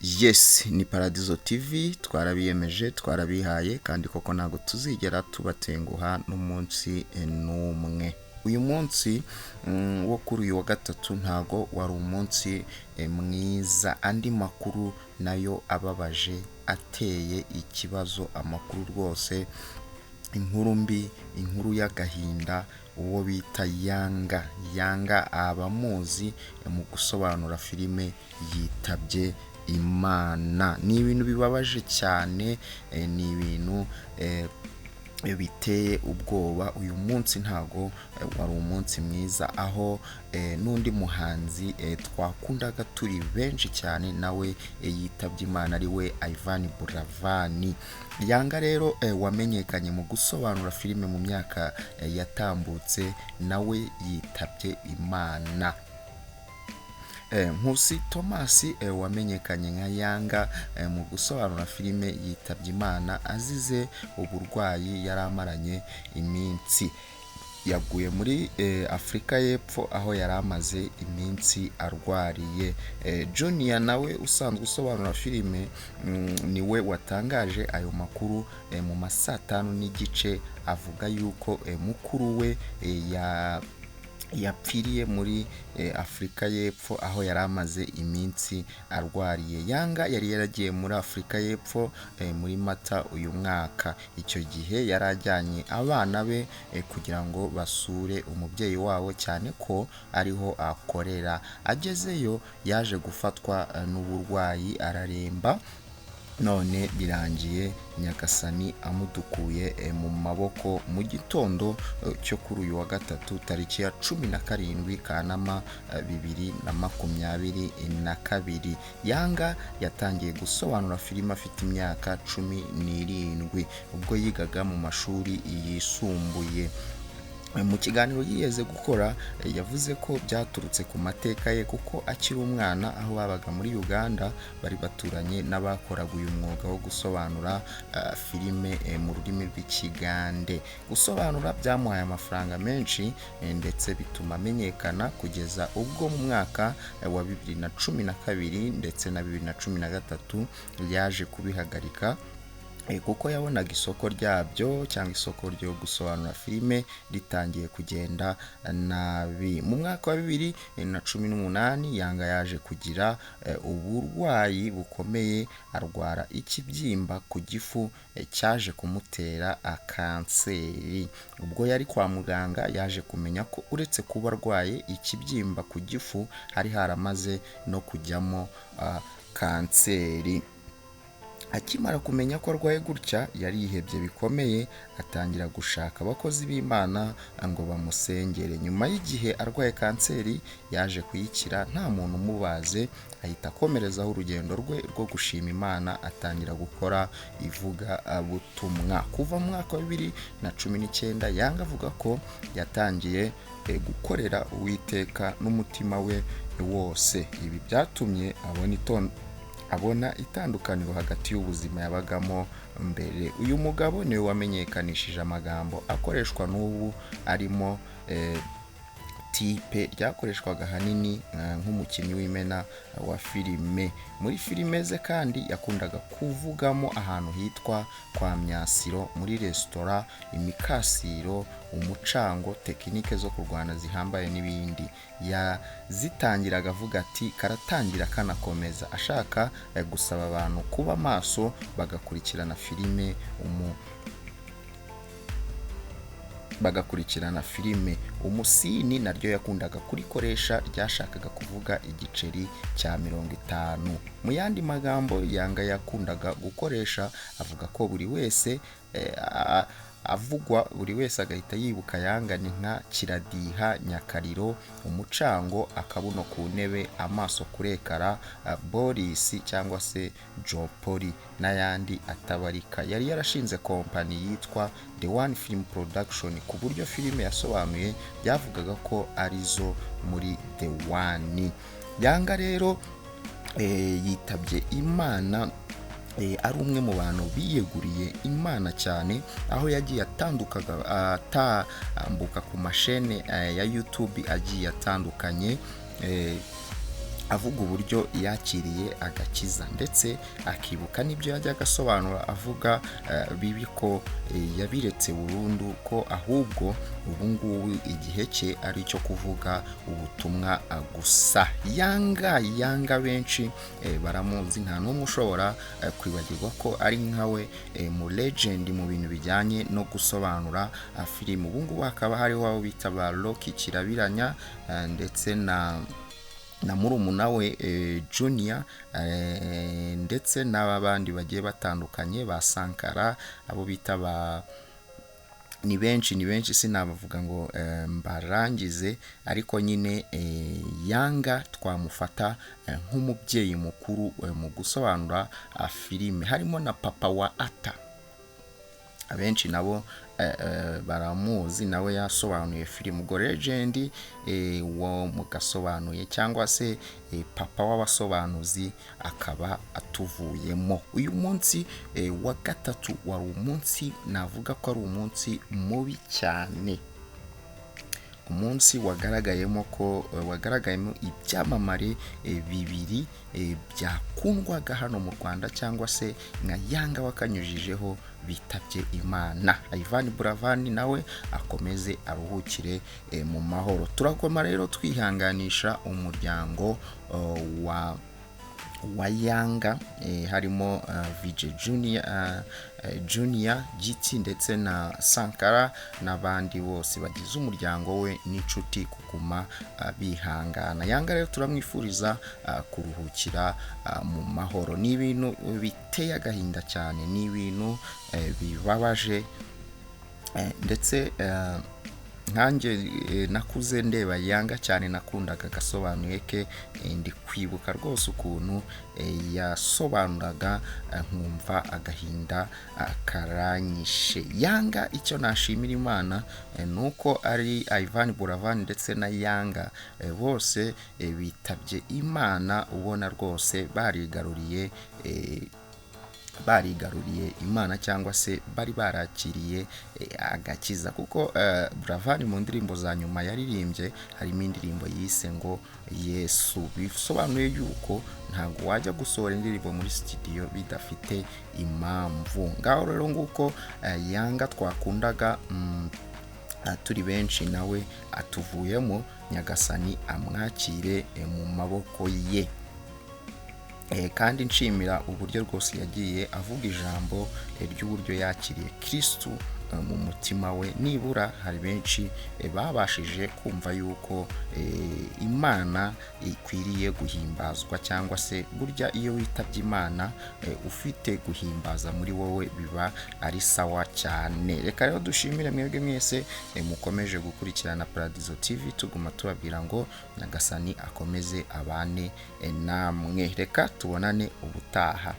Yes, ni Paradizo TV, twarabiyemeje, twarabihaye, kandi koko ntabwo tuzigera tubatenguha n'umunsi n'umwe. Uyu munsi wo kuri uyu wa gatatu ntago wari umunsi mwiza. Andi makuru nayo ababaje, ateye ikibazo, amakuru rwose, inkuru mbi, inkuru y'agahinda, uwo bita Yanga. Yanga abamuzi mu gusobanura filime yitabye Imana. Ni ibintu bibabaje cyane, ni ibintu biteye ubwoba. Uyu munsi ntago wari umunsi mwiza, aho n'undi muhanzi twakundaga turi benshi cyane nawe yitabye Imana, ari we Ivan Buravan. Yanga rero wamenyekanye mu gusobanura filime mu myaka yatambutse, nawe yitabye Imana. Nkusi Thomas wamenyekanye nka Yanga mu gusobanura filime yitabye Imana azize uburwayi yari amaranye iminsi. Yaguye muri Afurika y'Epfo aho yari amaze iminsi arwariye. Junior nawe usanzwe usobanura filime niwe watangaje ayo makuru mu ma saa tanu n'igice, avuga yuko mukuru we yapfiriye muri Afurika y'Epfo aho yari amaze iminsi arwariye. Yanga yari yaragiye muri Afurika y'Epfo muri Mata uyu mwaka. Icyo gihe yari ajyanye abana be kugira ngo basure umubyeyi wabo, cyane ko ariho akorera. Agezeyo yaje gufatwa n'uburwayi araremba, none birangiye Nyagasani amudukuye mu maboko mu gitondo cyo kuri uyu wa gatatu tariki ya 17 Kanama 2022. Yanga yatangiye gusobanura filime afite imyaka 17 ubwo yigaga mu mashuri yisumbuye. Mu kiganiro yigeze gukora yavuze ko byaturutse ku mateka ye, kuko akiri umwana aho babaga muri Uganda bari baturanye n'abakoraga uyu mwuga wo gusobanura filime mu rurimi rw'Ikigande. Gusobanura byamuhaye amafaranga menshi ndetse bituma amenyekana, kugeza ubwo mu mwaka wa 2012 ndetse na 2013 yaje kubihagarika, kuko yabonaga isoko ryabyo cyangwa isoko ryo gusobanura filime ritangiye kugenda nabi. Mu mwaka wa 2018 Yanga yaje kugira uburwayi bukomeye, arwara ikibyimba ku gifu cyaje kumutera kanseri. Ubwo yari kwa muganga yaje kumenya ko uretse kuba arwaye ikibyimba ku gifu, hari haramaze no kujyamo kanseri. Akimara kumenya ko arwaye gutya yarihebye bikomeye, atangira gushaka abakozi b'Imana ngo bamusengere. Nyuma y'igihe arwaye kanseri yaje kuyikira nta muntu umubaze, ahita akomerezaho urugendo rwe rwo gushima Imana, atangira gukora ivugabutumwa. Kuva mu mwaka wa 2019 Yanga avuga ko yatangiye gukorera Uwiteka n'umutima we wose. Ibi byatumye abona itandukaniro hagati y'ubuzima yabagamo mbere. Uyu mugabo niwe wamenyekanishije amagambo akoreshwa n'ubu arimo tipe ryakoreshwaga ahanini nk'umukinnyi w'imena wa filime. Muri filime ze kandi yakundaga kuvugamo ahantu hitwa kwa Myasiro, muri resitora, imikasiro, umucango, tekinike zo kurwana zihambaye n'ibindi. Yazitangiraga avuga ati karatangira kanakomeza, ashaka gusaba abantu kuba maso bagakurikirana filime bagakurikirana filime. Umusini naryo yakundaga kurikoresha, ryashakaga kuvuga igiceri cya 50. Mu yandi magambo Yanga yakundaga gukoresha avuga ko buri wese avugwa, buri wese agahita yibuka Yanga ni nka Kiradiha, Nyakariro, umucango, akabuno ku ntebe, amaso kurekara, Boris cyangwa se Jopoli n'ayandi atabarika. Yari yarashinze kompanyi yitwa The One Film Production, ku buryo filime yasobanuye byavugaga ko arizo muri The One. Yanga rero yitabye Imana ari umwe mu bantu biyeguriye Imana cyane, aho yagiye atambuka ku mashene ya YouTube agiye atandukanye. avuga uburyo yakiriye agakiza, ndetse akibuka n'ibyo yajyaga asobanura avuga bibi ko yabiretse burundu, ko ahubwo ubu ngubu igihe cye ari icyo kuvuga ubutumwa gusa. Yanga benshi baramuzi, nta n'umwe ushobora kwibagirwa ko ari nkawe mu legend mu bintu bijyanye no gusobanura filime. Ubu ngubu hakaba hariho abo bita ba Rocky Kirabiranya, ndetse na murumuna we Junior, ndetse n'abandi bagiye batandukanye ba Sankara, abo bita ba ni benshi sinabavuga ngo mbarangize, ariko nyine Yanga twamufata nk'umubyeyi mukuru mu gusobanura filime. Harimo na papa wa Ata, abenshi nabo baramuzi, nawe yasobanuye filime. Ubwo legend wo mugasobanuye cyangwa se papa w'abasobanuzi akaba atuvuyemo. Uyu munsi wa gatatu wari umunsi navuga ko ari umunsi mubi cyane, umunsi wagaragayemo ko wagaragayemo ibyamamare bibiri byakundwaga hano mu Rwanda, cyangwa se nka Yanga wakanyujijeho bitabye Imana. Ivan Buravan nawe akomeze aruhukire mu mahoro. Turagoma rero twihanganisha umuryango wa Yanga, harimo VJ Junior Giti ndetse na Sankara n'abandi bose bagize umuryango we n'inshuti, kuguma bihangana. Yanga rero turamwifuriza kuruhukira mu mahoro. Ni ibintu biteye agahinda cyane, ni ibintu bibabaje, ndetse nkanjye nakuze ndeba Yanga cyane, nakundaga agasobanuye ke, ndi kwibuka rwose ukuntu yasobanuraga, nkumva agahinda karanyishe. Yanga icyo nashimira Imana ni uko ari Ivan Buravan ndetse na Yanga bose bitabye Imana, ubona rwose barigaruriye Imana, cyangwa se bari barakiriye agakiza, kuko Buravan mu ndirimbo za nyuma yaririmbye harimo indirimbo yise ngo Yesu, bisobanuye yuko ntabwo wajya gusohora indirimbo muri studio bidafite impamvu. Ngaho rero nguko Yanga twakundaga turi benshi nawe atuvuyemo, Nyagasani amwakire mu maboko ye. Kandi nshimira uburyo rwose yagiye avuga ijambo ry'uburyo yakiriye Kristu mu mutima we. Nibura hari benshi babashije kumva yuko Imana ikwiriye guhimbazwa, cyangwa se burya iyo witabye Imana ufite guhimbaza muri wowe biba ari sawa cyane. Reka rero dushimire mwebwe mwese mukomeje gukurikirana Paradizo TV, tuguma tubabwira ngo Nyagasani akomeze abane namwe. Reka tubonane ubutaha.